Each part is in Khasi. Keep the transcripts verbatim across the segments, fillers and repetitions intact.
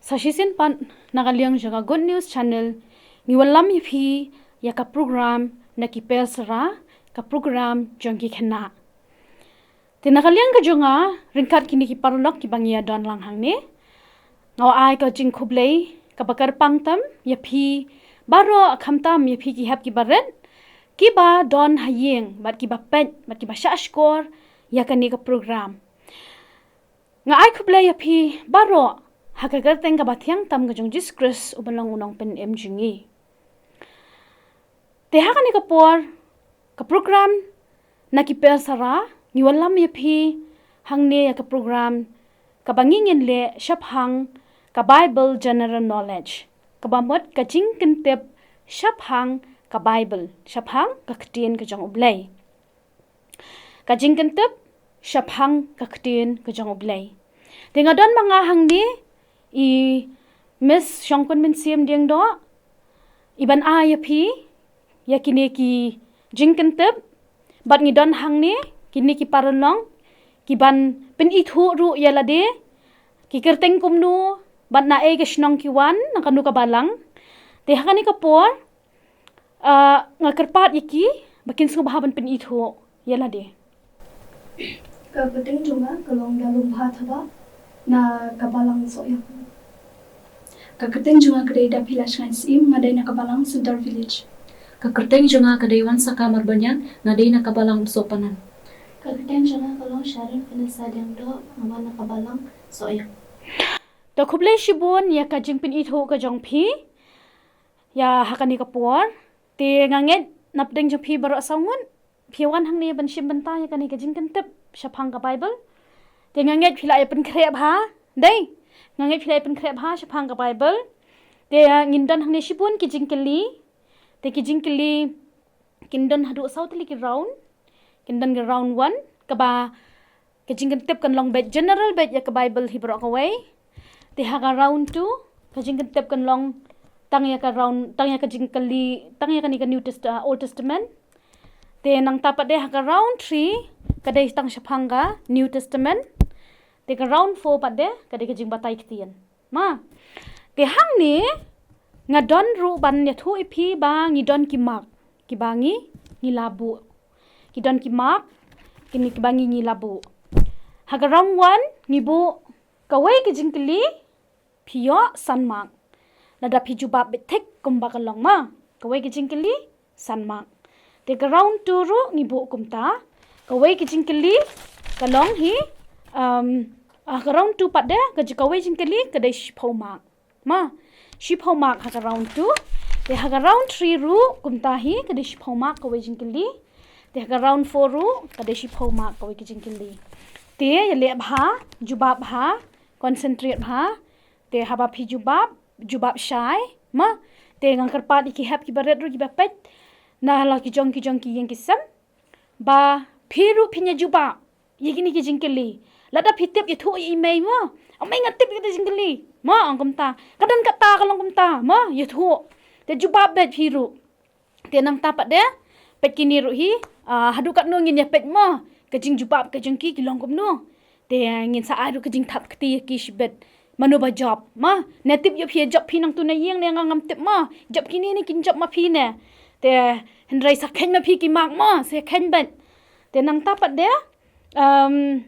Sa shisien pat na ka liang jong ka Good News Channel, ngi wallam ïa phi ïa ka program Na Ki Persara, ka program jong ki khynnah. Te na ka liang ka jong nga, ryngkat kine ki paralok kiba ngi ïa don lang hangne, nga ai ka jingkhublei kaba kyrpang tam ïa phi baroh, khamtam ïa phi ki hep ki barit kiba don ha ïing bad kiba peit bad kiba shah shkor ïa kane ka program. Nga ai khublei ïa phi baroh ha ka kyrteng kaba thiang tam ka jong Jisu Khrist uba long u Nongpynim jong ngi. Te ha kane ka por, ka program Na Ki Persara, ngi wallam ïa phi hangne ïa ka program kaba ngi ngin leh shaphang ka Bible General Knowledge, kaba mut ka jingkyntip shaphang ka Bible, shaphang ka ktien ka jong U Blei. Ka jingkyntip shaphang ka ktien ka jong U Blei. Te nga don ma nga hangne i Miss Shongkun Mynsiem Diengdoh, iban ai ïa phi ïa kine ki jingkyntip, bad ngi don hangne kine ki paralok kiban pynithuh ruh ïa lade, ki kyrteng kumno bad na ei ka shnong ki wan, na kano ka balang. Te ha kane ka por, ah, nga kyrpad ïa ki ba kin sngewbha ban pynithuh ïa lade. Ka kyrteng jong nga ka long Dalum Bha Thaba, na ka balang Sohiong. Ka kyrteng jong nga ka dei Daphilash Ngain Syiem, nga dei na ka balang Sundar Village. Ka kyrteng jong nga ka dei Wansaka Marbaniang, nga dei na ka balang Sohpanang. Ka kyrteng jong nga ka long Sharon Vanessa Diengdoh, nga wan na ka balang Sohiong. To khublei shibun ïa ka jingpynithuh ka jong phi ïa ha kane ka por. Te nga ngeit napdeng jong phi baroh saw ngut phi wan hangne ban shim bynta ïa kane ka jingkyntip shaphang ka Bible. Te nga ngeit phi la ïa pynkhreh bha, dei? Nga ngeit phi la ïa pynkhreh bha shaphang ka Bible. Te, ah, ngin don hangne shibun ki jingkylli. Te ki jingkylli kin don haduh saw tylli ki round. Kin don ka round one, kaba ka jingkyntip kan long beit general beit ïa ka Bible hi baroh kawei. Te ha ka round two, ka jingkyntip kan long tang ïa ka round, tang ïa ka jingkylli, tang ïa kane ka New Test-, ah, Old Testament. Te nangta pat de ha ka round three, ka dei tang shaphang ka New Testament. Te ka round four pat de, ka dei ka jingbatai ktien. Ma. Te hangne, nga don ruh ban ïathuh ïa phi ba ngi don ki mark kiba ngi, ngi la buh. Ki don ki mark kine kiba ngi, ngi la buh. Ha ka round one ngi buh kawei ka jingkylli, phi ïoh san mark. Lada phi jubab beit thik kumba ka long, ma. Kawei ka jingkylli, san mark. Te ka round two ruh ngi buh kumta. Kawei ka jingkylli ka long hi, um, ah, ka round two pat de, ka ji-, kawei jingkylli ka dei shiphew mark. Ma, shiphew mark ha ka round two. Te ha ka round three ruh kumta hi, ka dei shiphew mark kawei jingkylli. Te ha ka round four ruh ka dei shiphew mark kawei ka jingkylli. Te ïaleh bha, jubab bha, concentrate bha. Te haba phi jubab, jubab shai, ma. Te nga kyrpad ïa ki hep ki barit ruh kiba peit na la ki jong ki jong ki ïing ki sem, ba phi ruh phin ïa jubab ïa kine ki jingkylli. Lada phi tip, ïathuh ïa i mei, ma. A mei, nga tip ïa kata ka jingkylli, ma, ong kumta. Ka don kata, ka long kumta, ma, ïathuh. Te jubab beit phi ruh. Te nangta pat de, peit kine ruh hi, ah, haduh katno ngin ïa peit, ma, ka jingjubab ka jong ki ki long kumno. Te, ah, ngin sa ai ruh ka jingthap kti ïa ki shibit. Mano ba jop, ma, ne tip ïa phi, jop phi nangtu na ïing ne nga ngam tip, ma, jop kine ne kin jop ma phi ne. Te, hynrei sa kheiñ ma phi ki mark, ma, sa kheiñ beit. Te nangta pat de, um,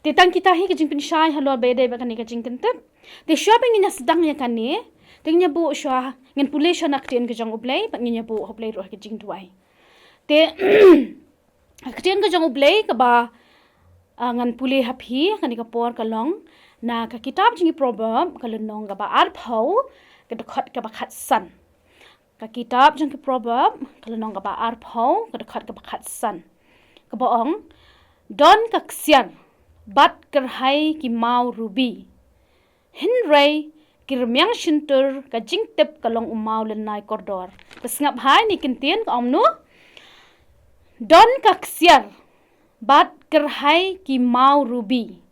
te tang kita hi ka jingpynshai halor ba ïadei bad kane ka jingkyntip. Te shuwa ba ngin ïa sdang ïa kane, te ngin ïa buh shuwa, ngin pule shuwa na ka ktien ka jong U Blei, bad ngin ïa buh ha U Blei ruh ha ka jingduwai. Te ka ktien ka jong U Blei kaba, ah, ngan pule ha phi kane ka por ka long na ka kitab jong ki Proverb, ka lynnong kaba arphew, ka dkhot kaba khatsan. Ka kitab jong ki Proverb, ka lynnong kaba arphew, ka dkhot kaba khatsan. Kaba ong, don ka ksiar bad kyrhai ki maw rubi, hynrei ki rmiang shyntur ka jingtip ka long u maw lynnai kordor. Te sngap bha ïa kane ka ktien, ka ong kumno? Don ka ksiar bad kyrhai ki maw rubi,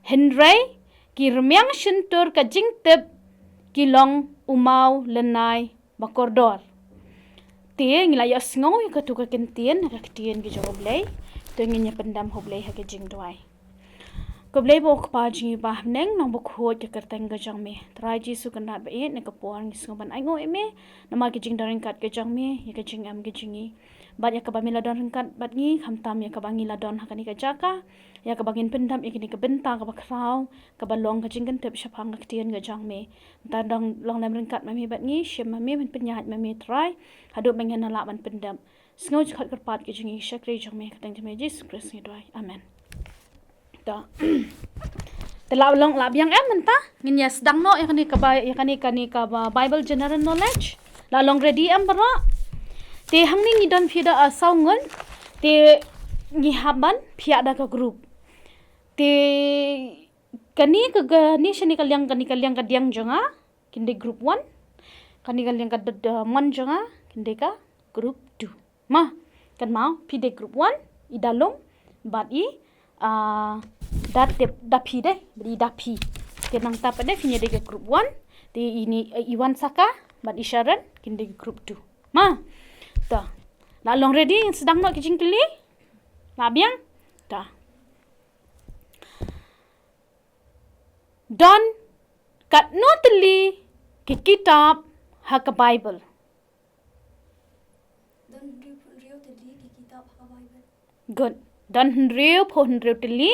hynrei ki rmiang shyntur ka jingtip ki long u maw lynnai ba kordor. Te ngi la ïohsngew ïa katu ka ktien, ka ktien ka jong U Blei. Te ngin ïa pyndem ha U Blei ha ka jingduwai. Khublei ba u Kpa jong ngi ba ha bneng, nang ba khuid ka kyrteng ka jong me. Trai Jisu, kynrad ba ïeit, na ka por ngi sngew ban ainguh ïa me namar ka jingdon ryngkat ka jong me ïa ka jingim ka jong ngi. Bad ïa kaba me la don ryngkat bad ngi, khamtam ïa kaba ngi la don ha kane ka jaka, ïa kaba ngin pyndep ïa kane ka bynta kaba khraw, kaba long ka jingkyntip shaphang ka ktien ka jong me. Mynta dang long lem ryngkat ma me bad ngi, shim ma me, ban pynïaid ma me Trai, haduh ba ngin nang lah ban pyndep. Sngew jingkhot kyrpad ka jong ngi, shakri jong me, ka kyrteng jong me Jisu Khrist ngi duwai. Amen. Ta. Te la long la biang em mynta? Ngin ïa sdang noh ïa kane ka Bi-, ïa kane, kane ka Bi-, Bible General Knowledge. La long ready em baroh? Te hangne ngi don phi da, ah, saw ngut. Te ngi hap ban phiah da ka group. Te kane ka, kane shane ka liang, kane ka liang ka diang jong nga, kin dei group one. Kane ka liang ka da, da mon jong nga, kin dei ka group two. Ma, kynmaw, phi dei group one, i da lum, bad i, ah, da tip, da phi dei, bad i da phi. Te nangta pat dei phi ne dei ka group one, te i ne, i Wan Saka, bad i Sharon, kin dei ka group two. Ma, ta. La long ready, sdang noh ki jingkylli? La biang? Ta. Don katno tylli ki kitab ha ka Bible? Don hynriewphew hynriew tylli ki kitab ha Bible. Good. Don hynriewphew hynriew tylli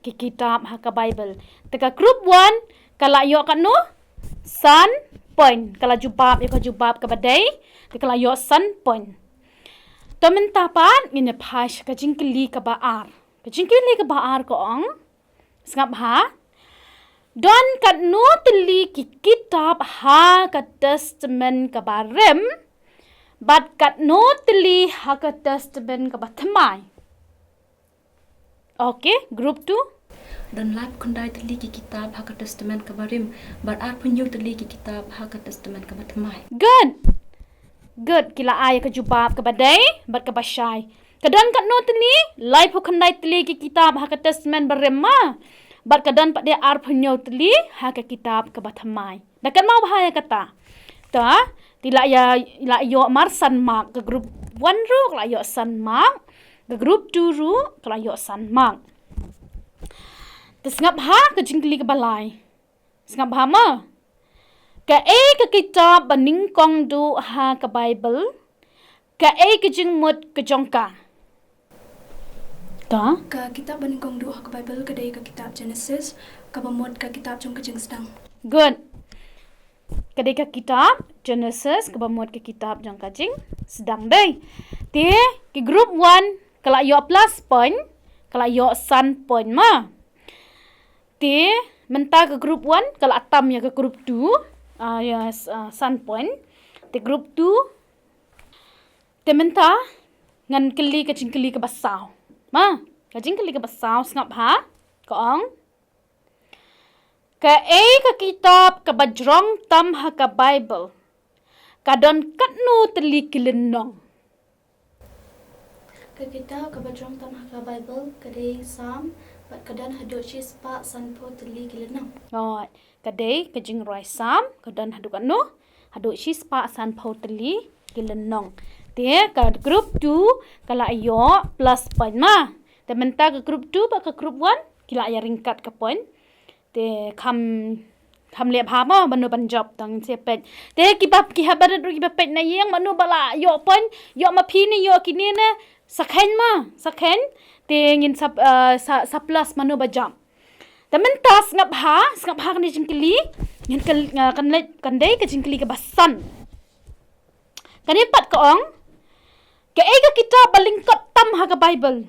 ki kitab ha ka Bible. Te ka group one ka la ïoh katno? San point. Ka la jubab ïa ka jubab kaba dei. Te ka la ïoh san point. To mynta pat ngin ïa phai sha ka jingkylli kaba ar. Ka jingkylli kaba ar ka ong. Sngap ha. Don katno tylli ki kitab ha ka Testament kaba rim, bad katno tylli ha ka Testament kaba thymmai? Okay, group two. Don laiphew khyndai tylli ki kitab ha ka Testament kaba rim, bad arphew hynñiew tylli ki kitab ha ka Testament kaba thymmai. Good. Good, ki la ai ka jubab kaba dei bad kaba shai. Ka don katno tylli? Laiphew khyndai tylli ki kitab ha ka Testament ba rim ma. Bad ka don pat de arphew hynñiew tylli ha ka kitab kaba thymmai. Da kynmaw bha ïa kata. Ta, te la ïa, la ïoh mar san mark, ka group one ruh ka la ïoh san mark, ka group two ruh ka la ïoh san mark. Te sngap ha ka jingkylli kaba lai. Sngap bha ma. Kaei ka kitab ba nyngkong duh ha ka Bible? Kaei ka jingmut ka jong ka? Ka? Ka kitab ba nyngkong duh ha ka Bible ka dei ka kitab Genesis, kaba mut ka kitab jong ka jingsdang. Good. Ka dei ka kitab Genesis, kaba mut ka kitab jong ka jingsdang dei. Te, ki group one, ka la ïoh plus point, ka la ïoh san point ma. Te, mynta ka group one, ka la tam ïa ka group two, ah, ïa, s-, ah, san point. Te group two, te mynta, ngan kylli ka jingkylli kaba saw. Ma, ka jingkylli kaba saw, sngap ha, ka ong. Kaei ka kitab kaba jrong tam ha ka Bible? Ka don katno tylli ki lynnong? Ka kitab kaba jrong tam ha ka Bible, ka dei Salm, bad ka don haduh shispah sanphew tylli ki lynnong. Oh, ka dei ka jingrwai Salm, ka don haduh katno? Haduh shispah sanphew tylli ki lynnong. Te ka group two, ka la ïoh plus point ma. Te mynta ka group two bad ka group one, ki la ïa ryngkat ka point. Te kham, kham leh bha mo, mano ban jop tang sha peit. Te kiba, ki haba rit ruh kiba peit na ïing, mano ba la ïoh point, ïoh ma phi ne, ïoh kine ne, sa khein ma, sa khein. Te ngin sa, eh, sa, sa plus mano ba jop. Te mynta sngap ha, sngap ha kane jingkylli, ngin kyl-, eh, kan leh, kan dei ka jingkylli kaba san. Kane pat ka ong, kaei ka kitab ba lyngkot tam ha ka Bible?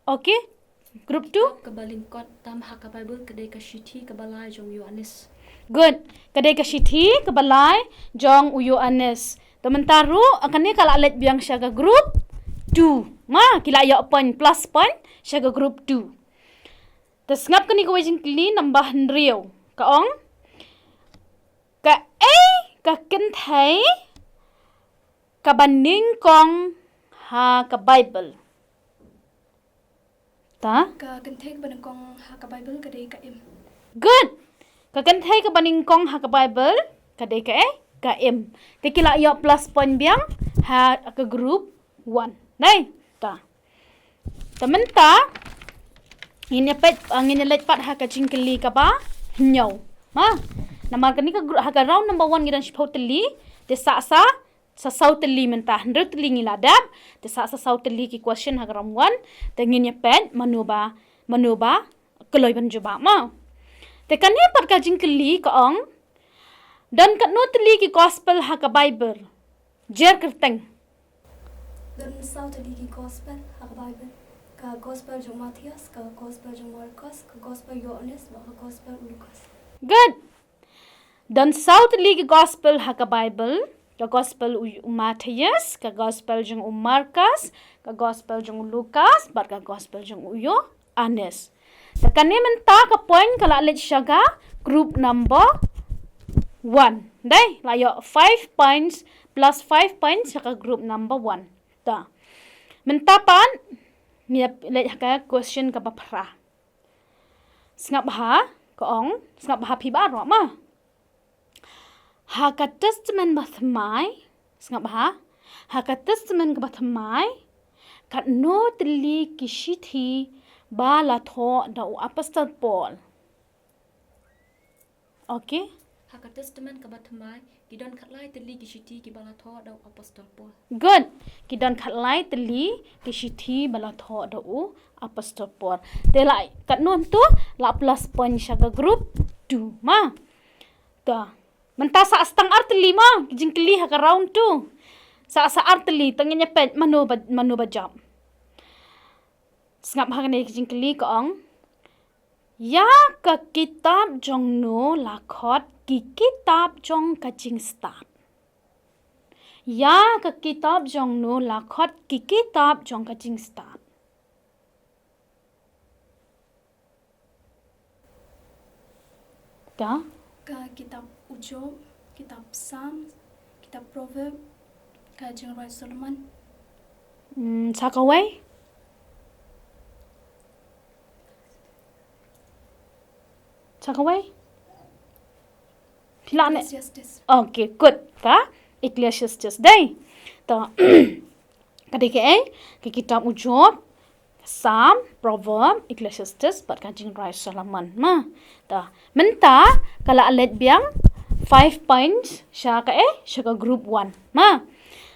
Okay. Group two. Kitab kaba lyngkot tam ha ka Bible ka dei ka shithi kaba lai jong u Ïoannis. Good. Ka dei ka shithi kaba lai jong u Ïoannis. Te mynta ruh, kane ka la leit biang sha ka group two. Ma, ki la ïoh point, plus point sha ka group two. Te sngap kane kawei jingkylli number hynriew. Ka ong, kaei ka kynthei kaba nyngkong ha ka Bible? Ta? Ka kynthei kaba nyngkong ha ka Bible ka dei ka Im. Good. Ka kynthei kaba nyngkong ha ka Bible ka dei kaei? Ka Im. Te ki la ïoh plus point biang ha ka group one. Dei? Ta. Te mynta, Ngin ïa peit, ah, ngin ïa leit pat ha ka jingkylli kaba hynñiew. Ma, namar kane ka gru-, ha ka round number one ngi don shiphew tylli, te sa sa, sa saw tylli mynta, hynriew tylli ngi la dep, te sa sa saw tylli ki question ha ka round one, te ngin ïa peit mano ba, mano ba kloi ban jubab ma. Te kane pat ka jingkylli ka ong, don katno tylli ki gospel ha ka Bible? Jer kyrteng. Don saw tylli ki gospel ha ka Bible. Ka gospel jong u Mathaios, ka gospel jong u Markos, ka gospel Ïoannis, bad ka gospel u Lukas. Good. Don saw tylli ki gospel ha ka Bible. Ka gospel u, u Mathaios, ka gospel jong u Markos, ka gospel jong u Lukas, bad ka gospel jong u Ïo- Ïoannis. Te kane mynta ka point ka la leit sha ka group number one. Dei, la ïoh five points plus five points sha ka group number one. Ta. Mynta pat, ngi ïa leit ha ka question kaba phra. Sngap bha, ka ong, sngap bha phi baroh ma. Ha ka Testament Bathymmai, sngap bha, ha ka Testament Bathymmai, katno tylli ki shithi ba la thoh da u Apostol Paul? Okay. Ha ka Testament Bathymmai, ki don khatlai tylli ki shithi kiba la thoh da u Apostol Paul. Good. Ki don khatlai tylli ki shithi ba la thoh da u Apostol Paul. Te la katno tu la plus point sha ka group two ma. Ta. Mynta sa stang ar tylli ma, ki jingkylli ha ka round two. Sa sa ar tylli, te ngin ïa peit mano ba, mano ba jop. Sngap ha kane ki jingkylli ka ong. Ïa ka kitab jong no la khot ki kitab jong ka jingstad? Ïa ka kitab jong no la khot ki kitab jong ka jingstad? Ka? Ka kitab u Job, kitab Psalm, kitab Proverb, ka jingrwai Solomon. Hmm, sa kawei? Sa kawei? Phi lah ne? Ecclesiastes. Okay, good. Ka Ecclesiastes dei. Ta. Ka dei kaei? Ka kitab u Job, Psalm, Proverb, Ecclesiastes, bad ka jingrwai Solomon. Ma. Ta. Mynta, ka la leit biang five points sha kaei? Sha ka group one. Ma.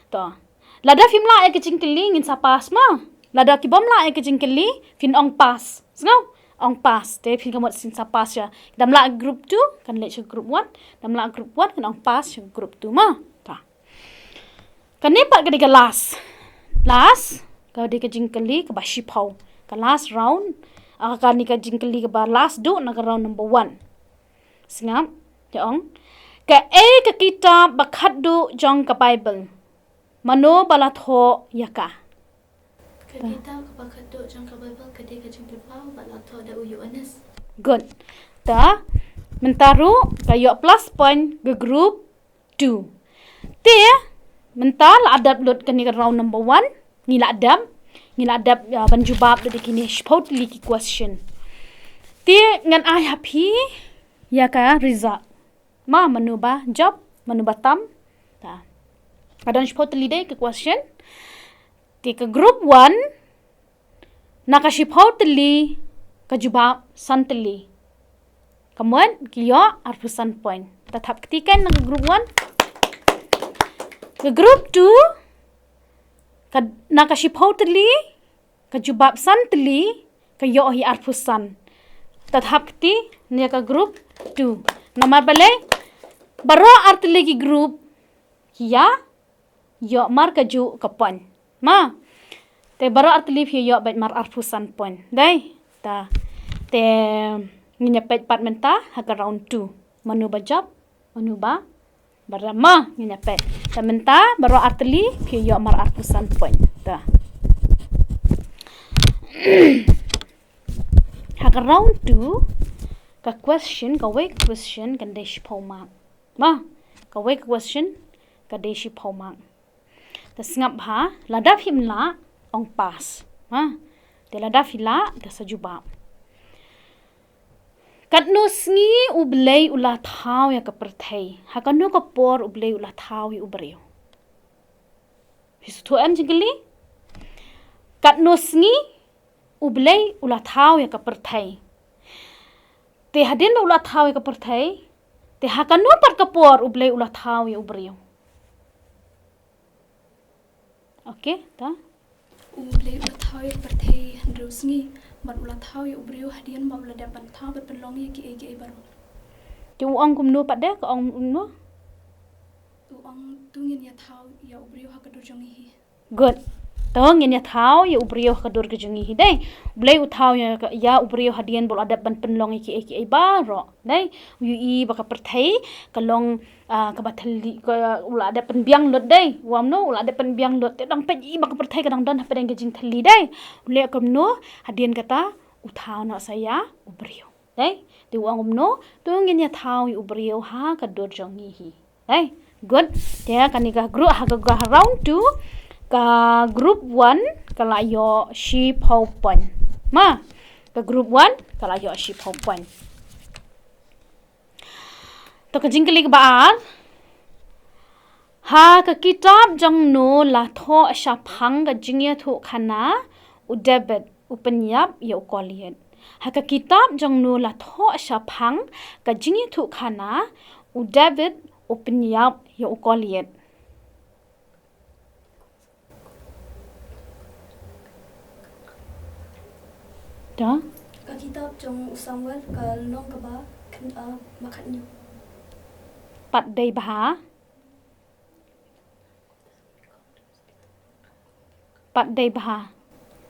Ta. Lada phim lah ïa ka jingkylli ngin sa pass ma. Lada ki bym lah ïa ka jingkylli phin ong pass. Sngew? Ong pass. Te phin ka mut shin sa pass sha. Dam lah group two, kan leit sha group one. Dam lah group one, kan ong pass sha group two ma. Ta. Kane pat ka dei ka last. Last, ka dei ka jingkylli kaba shiphew. Ka last round, ah, kane ka jingkylli kaba last duh na ka round number one. Sngap, ïa ong. Kaei ka kitab ba khatduh jong ka Bible? Mano ba la thoh ïa ka? Ka kitab kaba khatduh jong ka Bible ka dei ka Jingkyrpad ba la thoh da u Ïoannis. Good. Ta, mynta ruh ka ïoh plus point ka group two. Te, mynta la dep lut kane ka round number one, ngi la dep, ngi la dep, ah, ban jubab da kine shiphew tylli ki question. Te, ngan ai ha phi ïa ka result. Ma, mano ba jop, mano ba tam. Ta. Ka don shiphew tylli dei ka question. Te ka group one, na ka shiphew tylli, ka jubab san tylli. Ka mut, ki ïoh arphew san point. Ta thap kti kan na ka group one. Ka group two, ka, na ka shiphew tylli, ka jubab san tylli, ka ïoh hi arphew san. Ta thap kti, na ka group two. Namar balei, baroh ar tylli ki group, ki ïa, ïoh mar ka juh ka point. Ma. Te baroh ar tylli phi ïoh bad mar arphew san point. Dei. Ta. Te ngin ïa peit pat mynta ha ka round two. Mano ba jop, mano ba baram ma ngin ïa peit. Ta mynta baroh ar tylli phi ïoh mar arphew san point. Ta. Ha ka round two ka question, kawei ka question kan dei shiphew mark. Ma, kawei ka question ka dei shiphew mark. Ta sngap bha, lada phim lah, ong pass. Ha? Te lada phi lah, ta sa jubab. Katno sngi U Blei u la thaw ïa ka pyrthei? Ha kano ka por U Blei u la thaw ïa u briew? Phi sngewthuh em jingkylli? Katno sngi U Blei u la thaw ïa ka pyrthei. Te hadien ba u la thaw ïa ka pyrthei, te ha kano pat ka por U Blei u la thaw ïa u briew? Okay, ta. U Blei u la thaw ïa ka pyrthei hynriew sngi, bad u la thaw ïa u briew hadien ba u la dep ban thaw bad pynlong ïa kiei kiei baroh. Te u ong kumno pat de, ka ong kumno? U ong, to ngin ïa thaw ïa u briew ha ka dur jong ngi hi. Good. To ngin ïa thaw ïa u briew ha ka dur ka jong ngi hi dei. U Blei u thaw ïa ka, ïa u briew hadien ba u la dep ban pynlong ïa kiei kiei baroh. Dei. U ïohi ba ka pyrthei ka long, ah, kaba thylli, ka, u la dep pynbiang lut dei. U ong kumno, u la dep pynbiang lut. Te dang peit ïa ba ka pyrthei ka dang don hapdeng ka jingthylli dei. U leh kumno, hadien kata u thaw noh sa ïa u briew. Dei. Te u ong kumno, to ngin ïa thaw ïa u briew ha ka dur jong ngi hi. Dei. Good. Te kane ka group, ha ka, ka round two, ka group one ka la ïoh shiphew point. Ma, ka group one ka la ïoh shiphew point. To ka jingkylli kaba ar. Ha ka kitab jong no la thoh shaphang ka jingïathuhkhana u David u pynïap ïa u Goliath? Ha ka kitab jong no la thoh shaphang ka jingïathuhkhana u David u pynïap ïa u Goliath? Da? Ka kitab jong u Samuel ka lynnong kaba khat, ah, ba khathynñiew. Pat dei bha. Pat dei bha.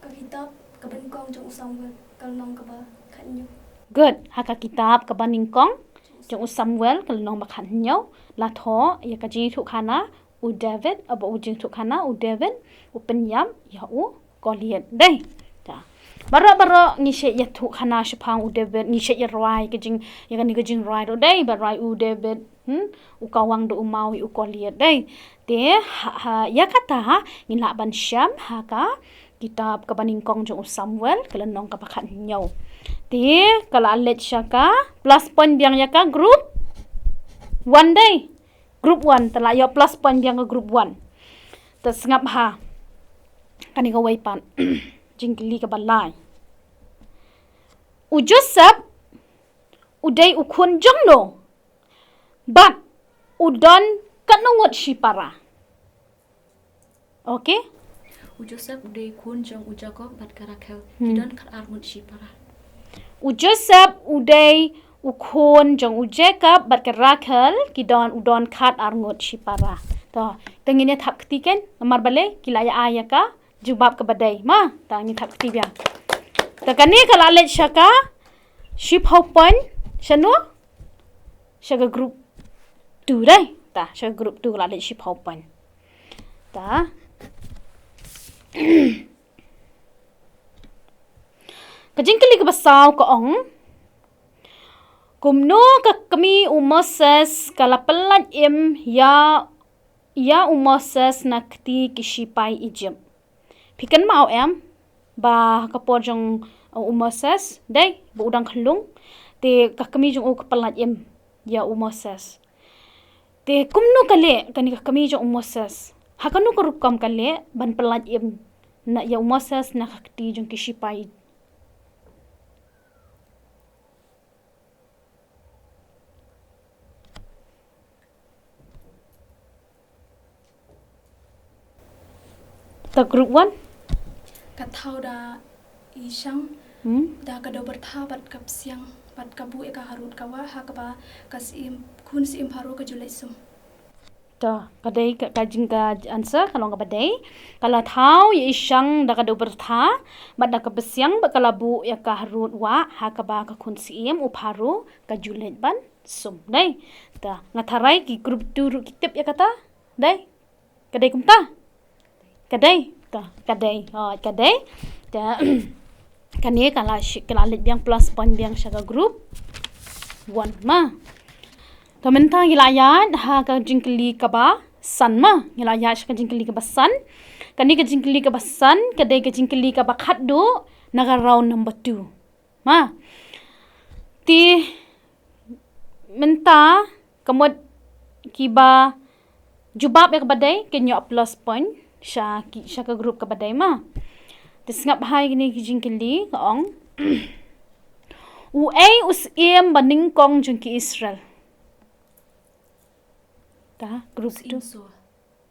Ka kitab kaba nyngkong jong u Samuel ka lynnong kaba khathynñiew. Good. Ha ka kitab kaba nyngkong jong u Samuel ka lynnong ba khathynñiew la thoh ïa ka jingïathuhkhana u David, aba u jingïathuhkhana u David u pynïap ïa u Goliath. Dei. Ta. Baroh baroh ngi shait ïathuhkhana shaphang u David, ngi shait ïa rwai ka jing, ïa kane ka jingrwai ruh dei, ba rwai u David, hmm, u kawang da u maw ïa u Goliath dei. Te ha, ha, ïa kata ha, ngin lah ban shem ha ka kitab kaba nyngkong jong u Samuel ka lynnong kaba khathynñiew. Te ka la leit sha ka plus point biang ïa ka group one dei. Group one, te la ïoh plus point biang ka group one. Te sngap ha kane kawei pat. Jingkylli kaba lai. U Joseph u dei u khun jong no? Bad u don katno ngut shipara? Okay. U Joseph u dei khun jong u Jakob bad ka Rakhel. Hmm. Ki don khatar ngut shipara. U Joseph u dei u khun jong u Jakob bad ka Rakhel, ki don, u don khatar ngut shipara. To, te ngin ïa thap kti kein, namar balei ki la ïa ai ïa ka jubab kaba dei. Ma, ta ngin thap kti biang. Ta kane ka la leit sha ka shiphew point, shano? Sha ka group two dei. Ta, sha ka group two ka la leit shiphew point. Ta. Ka jingkylli kaba saw ka ong, kumno ka kmie u Moses ka la pyllait im ïa, ïa u Moses na kti ki shipai Egypt? Phi kynmaw em ba ha ka por jong, uh, u Moses, dei, ba u dang khyllung, te ka kmie jong u ka pyllait im ïa u Moses. Te kumno ka leh kane ka kmie jong u Moses? Ha kano ka rukom ka leh ban pyllait im na ïa u Moses na ka kti jong ki shipai? Ta group one. Ka thaw da i shang, hmm, da ka dewbyrtha bad ka psiang bad ka buh ïa ka harud ka wah, ha kaba ka syiem, khun syiem Pharaoh ka ju leit sum. To, ka dei ka, ka jing, ka answer ka long kaba dei. Ka la thaw ïa i shang da ka dewbyrtha bad da ka psiang bad ka la buh ïa ka harud wah, ha kaba ka khun syiem u Pharaoh ka ju leit ban sum. Dei. Ta, nga tharai ki group two ruh ki tip ïa kata. Dei. Ka dei kumta? Ka dei. Ta, ka dei. Oh, ka dei. Ta, kane ka la shi-, ka la leit biang plus point biang sha ka group one ma. Ta mynta ngi la ïaid ha ka jingkylli kaba san ma. Ngi la ïaid sha ka jingkylli kaba san. Kane ka jingkylli kaba san ka dei ka jingkylli kaba khatduh na ka round number two. Ma. Te mynta ka mut kiba jubab ïa kaba dei kin ïoh plus point sha ki, sha ka group kaba dei ma. Te sngap bha ïa kine ki jingkylli, ka ong. Uei u syiem banyngkong jong ki Israel? Ta, group two. Syiem Saul.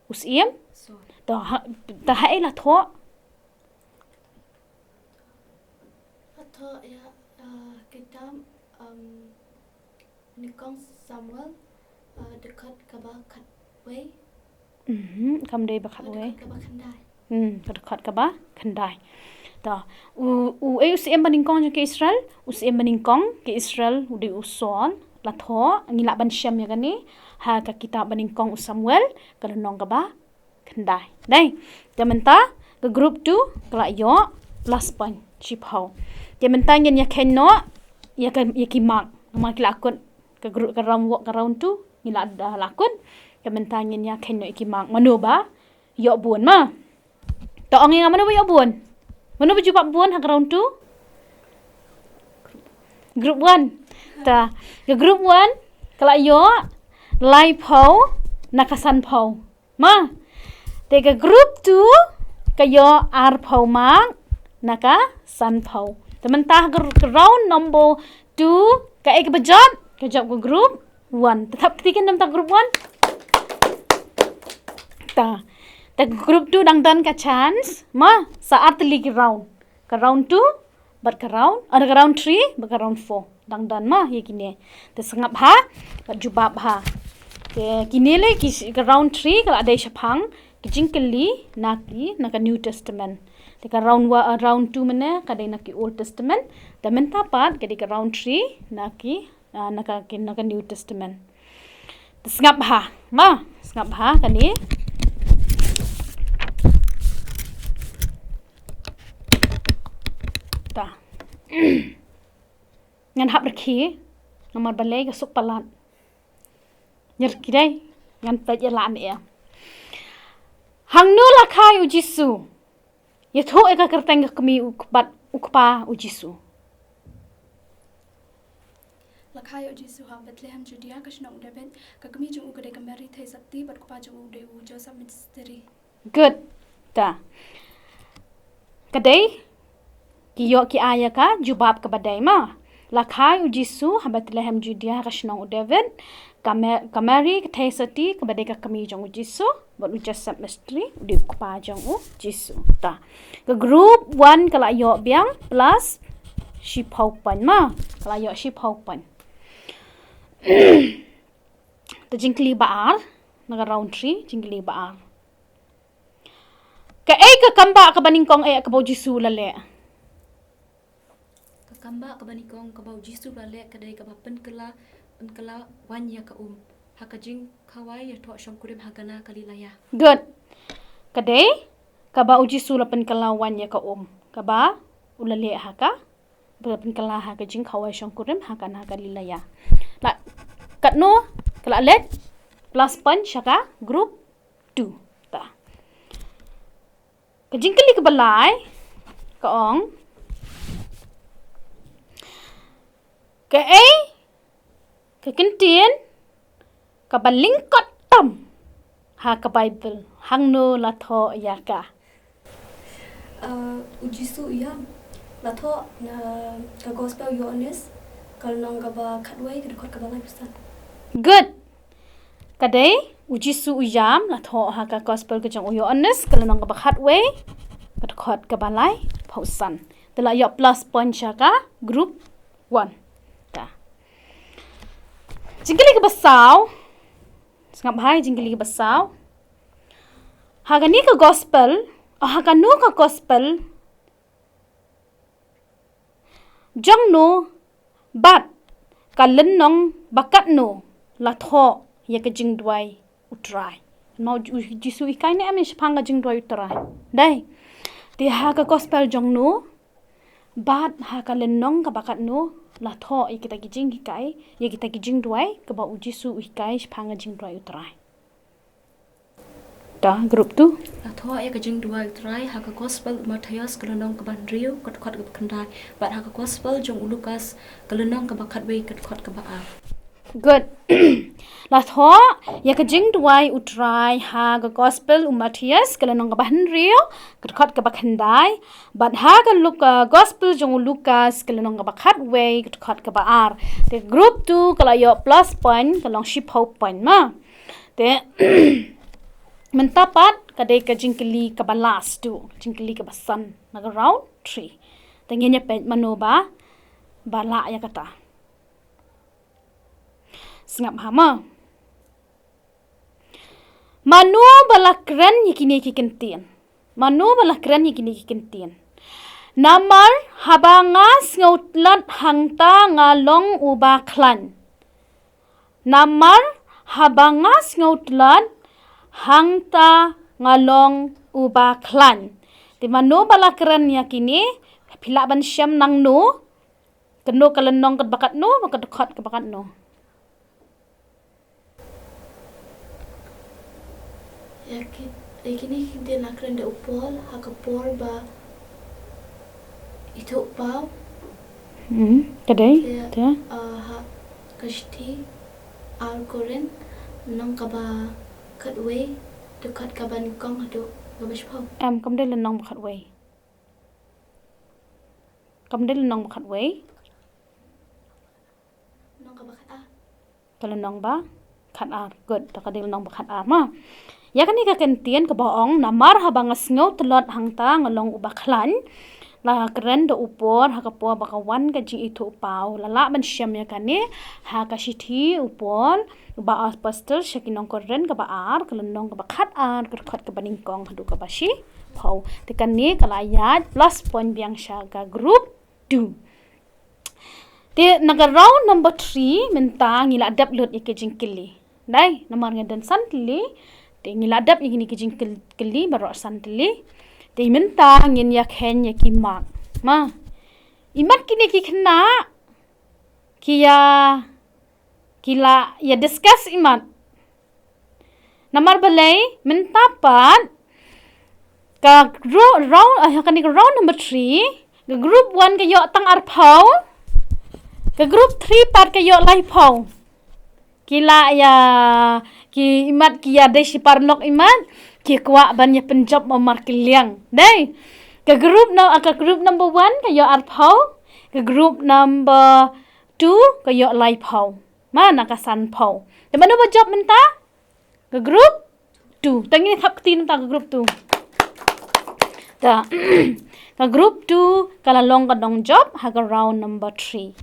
U syiem? Saul. Ta ha, ta haei la thoh? La thoh ïa, uh, kitab, um, Banyngkong Samuel, uh, dkhot kaba khatwei. Mhm, kam dei ba khatwei. Dkhot kaba khyndai. Hmm, ka dkhot kaba khyndai. Ta, u, uei u syiem banyngkong jong ki Israel? U syiem banyngkong ki Israel u dei u Saul. La thoh, ngi lah ban shem ïa kane ha ka kitab Banyngkong u Samuel, ka lynnong kaba khyndai. Dei. Te mynta ka group two ka la ïoh plus point shiphew. Te mynta ngin ïa kheiñ noh ïa ka, ïa ki mark. Namar ki la kut ka group, ka round, ka round two ngi la, la kut. Te mynta ngin ïa kheiñ noh ïa ki mark. Mano ba ïoh bun ma? Ta ong ïa nga mano ba ïoh bun? Mano ba jubab bun ha ka round two? Group one. Ta, ka group one ka la ïoh laiphew na ka sanphew. Ma. Te ka group two ka ïoh arphew mark na ka sanphew. Te mynta ka, ka round number two kaei kaba jop? Ka jop ka group one. Te thap kti kynta group one. Ta. Te group two dang don ka chance. Ma, sa ar tylli ki round. Ka round two bad ka round, ah, ka round three bad ka round four. Dang don ma ïa kine. Te sngap bha bad jubab bha. Te kine le ki sh-, ka round three ka la dei shaphang ki jingkylli na ki, na ka New Testament. Te ka round wa-, ah, round two mynne ka dei na ki Old Testament. Te mynta pat ka dei ka round three na ki, ah, na ka, ki, na ka New Testament. Te sngap bha ma, sngap bha kane. Ta. Ngan hap rkhie namar balei ka suk palat. Ngan rkhie dei, ngan peit ïa la ne ïa. Hangno la kha ïa u Jisu? Ïathuh ïa ka kyrteng ka kmie u kpa, u kpa u Jisu. La kha ïa u Jisu ha Bethlehem Judea ka shnong u David, ka kmie jong u ka dei ka Mary theisotti bad u kpa jong u dei u Joseph Misteri. Good. Ta. Ka dei ki ïoh ki ai ïa ka jubab kaba dei ma. La kha ïa u Jisu ha Bethlehem Judea ka shnong u David, ka Me-, ka Mary ka theisotti kaba dei ka kmie jong u Jisu, bad u Joseph Misteri u dei u kpa jong u Jisu. Ta. Ka group one ka la ïoh biang plus shiphew point ma. Ka la ïoh shiphew point. Ta jingkylli ba ar, na ka round three, jingkylli ba ar. Kaei ka kambah kaba nyngkong eh kaba u Jisu u la leh? Ka kambah kaba nyngkong kaba u Jisu u la leh ka dei kaba pynkylla, pynkylla waiñ ïa ka um ha ka jingkhawai ïathoh shongkurim ha Kana Galilaya. Good. Ka dei kaba u Jisu u la pynkylla waiñ ïa ka um kaba u la leh ha ka, ba la pynkylla ha ka jingkhawai shongkurim ha Kana Galilaya. La, katno ka la leit? Plus point sha ka group two. Ta. Ka jingkylli kaba lai ka ong, kaei ka kyntien kaba lyngkot tam ha ka Baibl? Hangno la thoh ïa ka? Uh, u Jisu u ïam. La thoh na ka Gospel u Ïoannis, ka lynnong kaba khatwei, ka dkhot kaba laiphew san. Good. Ka dei u Jisu u ïam, la thoh ha ka Gospel ka jong u Ïoannis, ka lynnong kaba khatwei, ka dkhot kaba laiphew san. Te la ïoh plus point sha ka group one. Ta. Jingkylli kaba saw. Sngap bha ïa jingkylli kaba saw. Ha kane ka Gospel, oh, ha kano ka Gospel jong no bad ka lynnong ba katno la thoh ïa ka jingduwai u Trai? Namar u Jisu u hikai ne em shaphang ka jingduwai u Trai? Dei. Te ha ka Gospel jong no bad ha ka lynnong kaba katno la thoh ïa kita ki jinghikai, ïa kita ki jingduwai kaba u Jisu u hikai shaphang ka jingduwai u Trai? Ta, group two. La thoh ïa ka jingduwai u Trai ha ka Gospel u Mathaios ka lynnong kaba hynriew, ka dkhot kaba khyndai, bad ha ka Gospel jong u Lukas ka lynnong kaba khatwei, ka dkhot kaba ar. Good. La thoh ïa ka jingduwai U Trai ha ka Gospel u Mathaios, ka lynnong kaba hynriew, ka dkhot kaba khyndai, bad ha ka Luka, Gospel jong u Lukas, ka lynnong kaba khatwei, ka dkhot kaba ar. Te group two ka la ïoh plus point, ka long shiphew point ma. Te mynta pat ka dei ka jingkylli kaba last tu, jingkylli kaba san na ka round three. Te ngin ïa peit mano ba ba lah ïa kata. Sngap ha ma. Mano ba la kren ïa kine ki kyntien? Mano ba la kren ïa kine ki kyntien? Namar haba nga sngewtlot hangta nga long uba khlaiñ. Namar haba nga sngewtlot hangta nga long uba khlaiñ. Te mano ba la kren ïa kine? Phi lah ban shem nangno? Kano ka lynnong kaba katno, ka dkhot kaba katno? Ïa ki, ïa kine ki kyntien la kren da u Paul ha ka por ba ithuh paw. Hmm, ka dei. Te, te, ah, ha ka shithi ar Korinth, lynnong kaba khatwei, dkhot kaba nyngkong haduh kaba shiphew. Em, kam dei lynnong ba khatwei. Kam dei lynnong ba khatwei. Lynnong kaba khatar. Ka lynnong ba khatar. Good, ta ka dei lynnong ba khatar ma. Ïa kane ka kyntien kaba ong, namar haba nga sngewtlot hangta nga long uba khlaiñ. La kren da u Paul ha ka por ba ka wan ka jingithuh paw. La lah ban shem ïa kane ha ka shithi u Paul, uba apostol sha ki nong Korinth kaba ar, ka lynnong kaba khatar, ka dkhot kaba nyngkong haduh kaba shiphew. Te kane ka la ïaid plus point biang sha ka group two. Te na ka round number three mynta ngi la dep lut ïa ka jingkylli. Dei, namar nga don san tylli. Te ngi la dep ïa kine ki jingkylli baroh san tylli. Te mynta ngin ïa kheiñ ïa ki mark. Ma. Imat kine ki khynnah ki ïa, ki la ïa discuss imat. Namar balei mynta pat ka ro-, round, ah, kane ka round number three, ka group one ka ïoh tang arphew, ka group three pat ka ïoh laiphew. Ki la ïa, ki imat ki ïa dei shi paralok imat, ki kwah ban ïa pynjop mark kylliang. Dei. Ka group no, ah, ka group number one ka ïoh arphew, ka group number two ka ïoh laiphew. Ma na ka sanphew. Te mano ba jop mynta? Ka group two. Te ngin thap kti mynta ka group two. Ta. Ka group two ka la long ka nongjop ha ka round number three.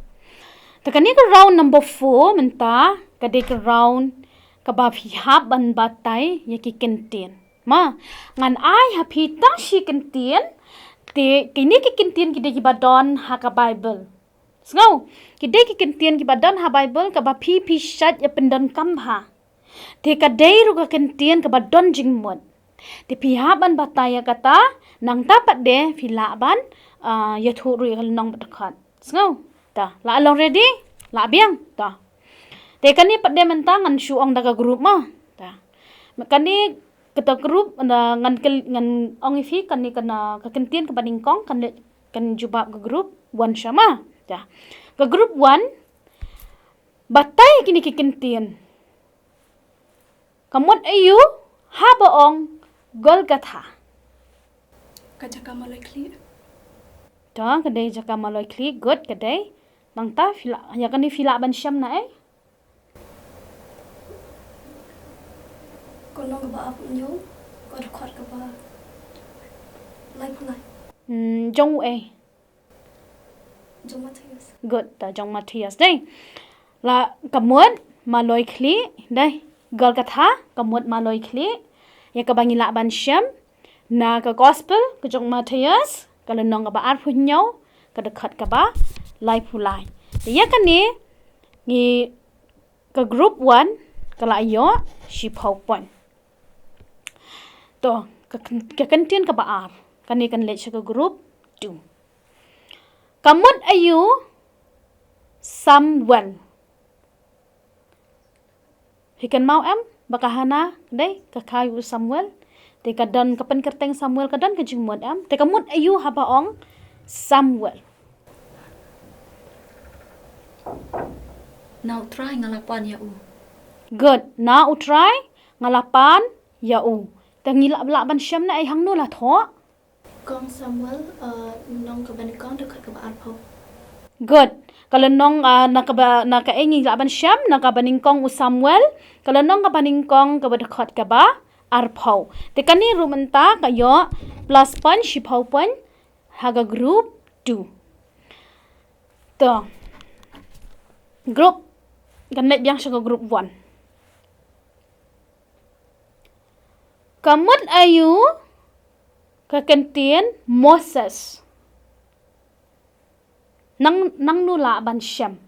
Te kane ka round number four mynta ka dei ka round kaba phi hap ban batai ïa ki kyntien. Ma, ngan ai ha phi tang shi kyntien, te kine ki kyntien ki dei kiba don ha ka Bible. Sngew, ki dei ki kyntien kiba don ha Bible kaba phi phi shait ïa pyndonkam bha. Te ka dei ruh ka kyntien kaba don jingmut. Te phi hap ban batai ïa kata, nangta pat de phi lah ban, ah, ïathuh ruh ïa ka lynnong bad dkhot. Sngew, ta, la long ready? La biang, ta. Te kane pat de mynta ngan shu ong da ka group ma. Ta. Kane kata group na ngan kyl-, ngan ong ïa phi kane kane ka kyntien kaba nyngkong kan leh kan jubab ka group one sha ma. Ïa. Ka group one, batai kine ki kyntien. Ka mut aiu haba ong Golgotha? Ka jaka maloi khlieh. Ta, ka dei jaka maloi khlieh, good, ka dei. Nangta phi lah, ïa kane phi lah ban shem na ei? Ka lynnong kaba arphew hynñiew, ka dkhot kaba laiphew lai. Hmm, jong u ei? Jong Mathaios. Good, ta jong Mathaios dei. La ka mut maloi khlieh dei. Golgotha, ka mut maloi khlieh. Ïa kaba ngi lah ban shem na ka gospel ka jong Mathaios, ka lynnong kaba arphew hynñiew, ka dkhot kaba laiphew lai. Te ïa kane ngi ka group one ka la ïoh shiphew point. To, ka, ka kyntien kaba ar. Kane kan leit sha ka group two. Ka mut aiu Samuel? Phi kynmaw em ba ka Hana dei ka kha ïa u Samuel? Te ka don ka pynkyrteng Samuel, ka don ka jingmut em? Te ka mut aiu haba ong Samuel? Na U Trai nga la pan ïa u. Good. Na U Trai nga la pan ïa u. Te ngi lah, lah ban shem na ei, hangno la thoh? Kong Samuel, uh, lynnong kaba nyngkong, dkhot kaba arphew. Good. Ka lynnong, uh, na kaba, na kaei ngi lah ban shem, na kaba nyngkong u Samuel, ka lynnong kaba nyngkong kaba dkhot kaba arphew. Te kane ruh mynta ka ïoh plus point, shiphew point ha ka group two. To. Group, kan leit biang sha ka group one. Ka mut aïu ka kyntien Moses? Nang, nangno lah ban shem?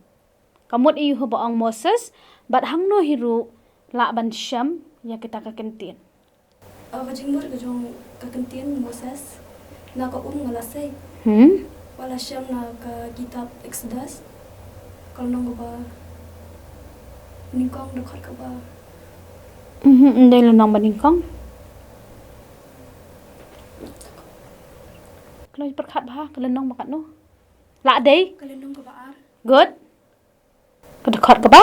Ka mut aïu haba ong Moses, bad hangno hi ruh lah ban shem ïa kita ka kyntien? Uh, ka jingmut ka jong ka kyntien Moses, na ka um nga la sei. Hmm? Wat la shem na ka kitab Exodus, ka lynnong kaba nyngkong, dkhot kaba. Mhm, ym dei lynnong ba nyngkong. Kloi pyrkhat bha, ka lynnong ba katno? Lah dei? Ka lynnong kaba ar. Good. Ka dkhot kaba?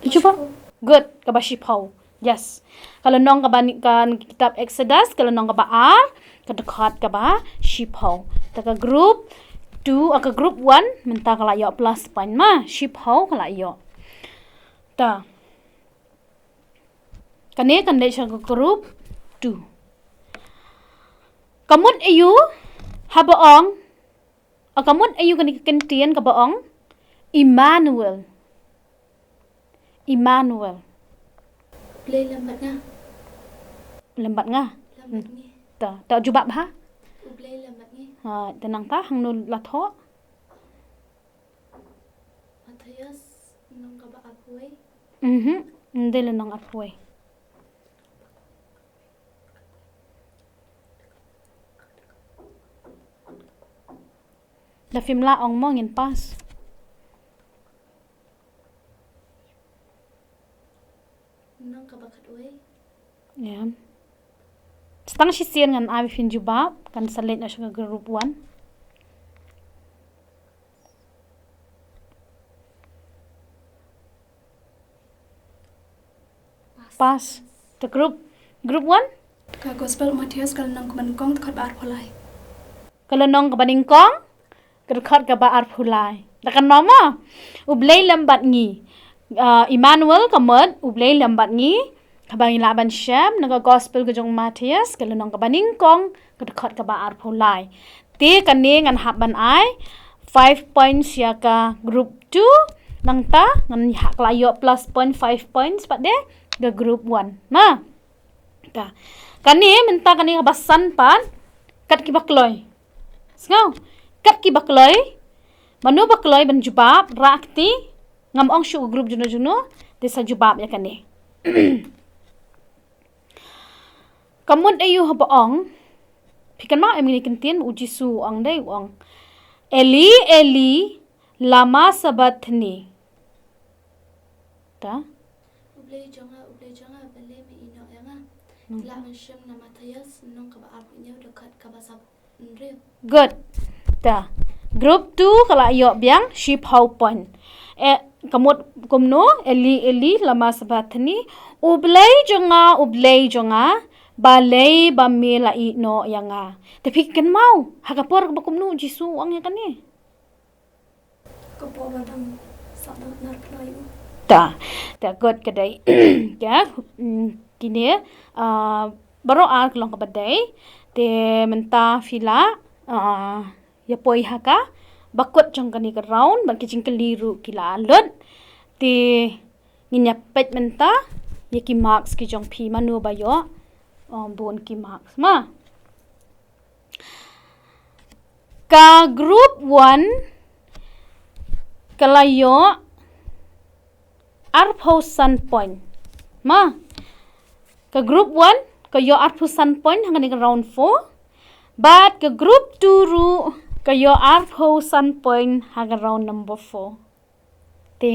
Cuba. Good, kaba shiphew. Yes. Ka lynnong kaba nyngkong, kitab Exodus, ka lynnong kaba ar, ka dkhot kaba shiphew. Te ka group two, ah, ka group one mynta ka la ïoh plus point ma, shiphew ka la ïoh. Te kane kan leit sha ka group two. Ka mut aïu haba ong, ah, ka mut aïu kane ka kyntien kaba ong Immanuel? Immanuel. U Blei lem bad nga. Lem bad nga. Lem bad ngi. Ta, ta jubab ha? U Blei lem bad ngi. Ha, te nangta hangno la thoh? Mathaios, lynnong kaba arphew wei. Mhm, ym dei lynnong arphew wei. Da phim lah ong mo ngin pass. Lynnong kaba khatwei. Ïa. Tang shisien ngan ai ba phin jubab, kan sa leit noh sha ka group one. Pass. Te group, group one? Ka Gospel Mathaios, ka lynnong kaba nyngkong, dkhot ba arphew lai. Ka lynnong kaba nyngkong, ka dkhot kaba arphew lai. Da kan mo mo? U Blei lem bad ngi. Ah, Immanuel ka mut, U Blei lem bad ngi. Kaba ngi lah ban shem na ka Gospel ka jong u Mathaios, ka lynnong kaba nyngkong, ka dkhot kaba arphew lai. Te kane ngan hap ban ai five points ïa ka group two, nangta ngan hap la ïoh plus point, five points pat de ka group one. Na. Ka. Kane mynta kane kaba san pat, kat kiba kloi. Sngew? Kat kiba kloi. Mano ba kloi ban jubab, rah kti, ngam ong shuh group juno juno, te sa jubab ïa kane. Ka mut aïu haba ong, phi kynmaw em kine ki kyntien ba u Jisu u ong dei, u ong, Eli, Eli, lama sabachthani? Ta? U Blei jong nga, U Blei jong nga, balei me ïehnoh ïa nga. Hmm. Lah ban shem na Mathaios, lynnong kaba arphew hynñiew, dkhot kaba sawphew hynriew. Good. Ta. Group two ka la ïoh biang shiphew point. Eh, ka mut kumno, Eli, Eli, lama sabachthani? U Blei jong nga, U Blei jong nga, balei ba me la ïehnoh ïa nga? Te phi kynmaw, ha ka por kaba kumno u Jisu u ong ïa kane? Ka por ba dang sah dang nar pynai u. Ta, ta, good ka dei. Ka, mm, kine, ah, baroh ar ka long kaba dei. Te mynta phi lah, ah, ïa poi ha kaba kut jong kane ka round, bad ki jingkylli ruh ki la lut. Te ngin ïa peit mynta ïa ki marks ki jong phi, mano ba ïoh, ah, bun ki marks ma. Ka group one ka la ïoh arphew san point. Ma, ka group one ka ïoh arphew san point ha kane ka round four. Bad ka group two ruh ka ïoh arphew san point ha ka round number four. Te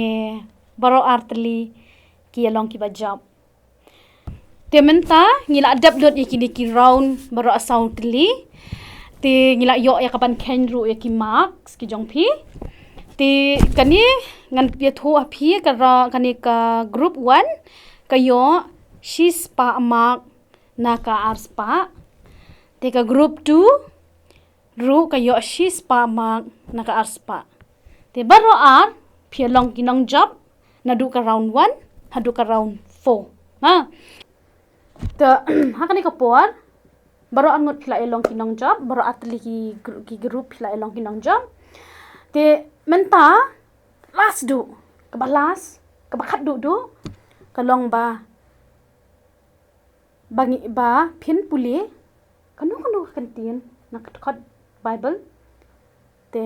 baroh ar tylli ki ïa long kiba jop. Te mynta ngi la dep lut ïa kine ki round baroh ar saw tylli. Te ngi la ïoh ïa kaban kheiñ ruh ïa ki marks ki jong phi. Te kane ngan ïathuh ha phi ka ra-, kane ka group one ka ïoh shispah mark na ka arspah. Te ka group two ruh ka ïoh shispah mark na ka arspah. Te baroh ar phi long ki nongjop naduh ka round one haduh ka round four. Ha. Te ha kane ka por baroh ar ngut phi la ïa long ki nongjop, baroh ar tylli ki gr-, ki group phi la ïa long ki nongjop. Te mynta last duh, kaba last, kaba khatduh duh ka long ba, ba ngi, ba phin pule kano kano ka kyntien na ka dkhot Bible. Te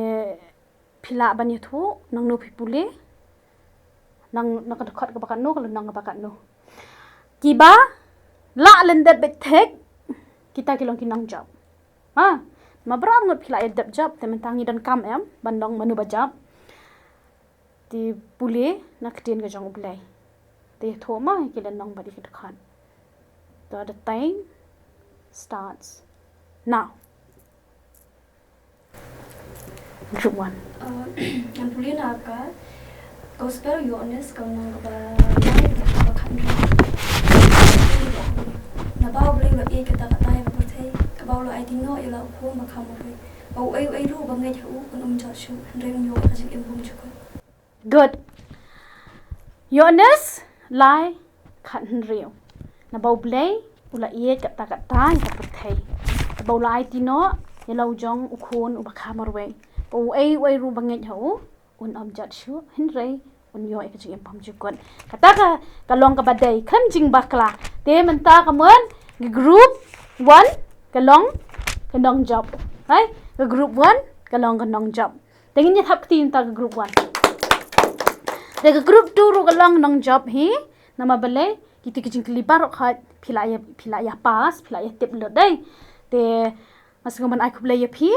phi lah ban ïathuh nangno phi pule, nang, na ka dkhot kaba katno, ka lynnong kaba katno. Kiba lah lyndet beit thik, kita ki long ki nongjop. Ha, ma baroh ar ngut phi lah ïa dep jop, te mynta ngi donkam em ban long mano ba jop. Te pule na ka ktien ka jong U Blei. Te ïathuh ma ki lynnong bad ki dkhot. So the time starts now. Group one. Uh, ngan pule na ka Gospel Ïoannis ka lynnong kaba lai, ka dkhot kaba khathynriew. Naba U Blei u la ïeit katta katta ïa ka pyrthei, kaba u la aiti noh ïa la u khun ba kham marwei, ba uei uei ruh ba ngeit ha u un ym jot shuh, hynrei un ïoh ïa ka jingim bymjukut. Good. Ïoannis lai khathynriew. Naba U Blei u la ïeit katta katta ïa ka pyrthei, kaba u la aiti noh ïa la u jong u khun uba kham marwei, ba uei uei ruh ba ngeit ha u un ym jot shuh, hynrei un ïoh ïa ka jingim bymjukut. Kata ka, ka long kaba dei, khlem jingbakla. Te mynta ka mon, ka group one ka long ka nongjop. Hai, ka group one ka long ka nongjop. Te ngin ïa thap kti mynta ka group one. Te ka group two ruh ka long nongjop hi. Namar balei? Kito ki jingkylli baroh khoit phi lah ïa, phi lah ïa pass, phi lah ïa tip lut dei. Te nga sngewbha ban ai khublei ïa phi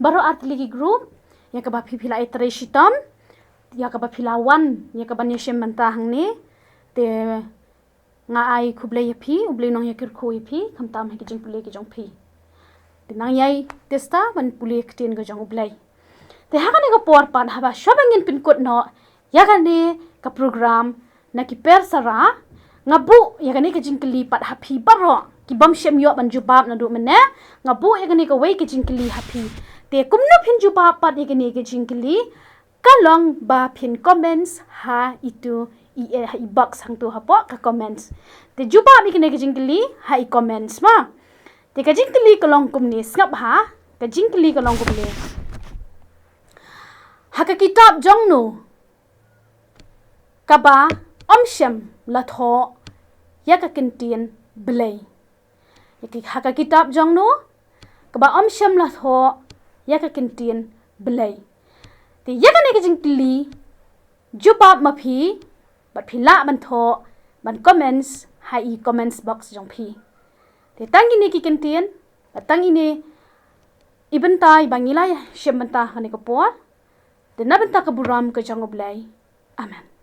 baroh ar tylli ki group ïa kaba phi, phi lah ïa trei shitom, ïa kaba phi lah wan, ïa kaba ngi shim mynta hangne. Te nga ai khublei ïa phi, U Blei u nang ïa kyrkhu ïa phi khamtam ha ki jingpule ki jong phi. Te nang ïai testa ban pule ktien ka jong U Blei. Te ha kane ka por pat haba shwa ba ngin pynkut noh ïa kane ka program na ki per sara, nga buh ïa kane ka jingkylli pat ha phi baroh ki bym shym ïoh ban jubab naduh mynne. Nga buh ïa kane kawei ka jingkylli ha phi. Te kumno phin jubab pat ïa kane ka jingkylli? Ka long ba phin comments ha itu i, eh, ha i box hangtu hapoh ka comments. Te jubab ïa kane ka jingkylli ha i comments ma. Te ka jingkylli ka long kumne, sngap ha, ka jingkylli ka long kumne. Ha ka kitab jong no kaba ym shym la thoh ïa ka kyntien Blei? Ïa ki, ha ka kitab jong no kaba ym shym la thoh ïa ka kyntien Blei? Te ïa kane ka jingkylli jubab ma phi, bad phi lah ban thoh ban comments ha i comments box jong phi. Te tang ine ki kyntien, bad tang ine i bynta iba ngi la shim mynta ha kane ka por. Te na bynta ka burom ka jong U Blei. Amen.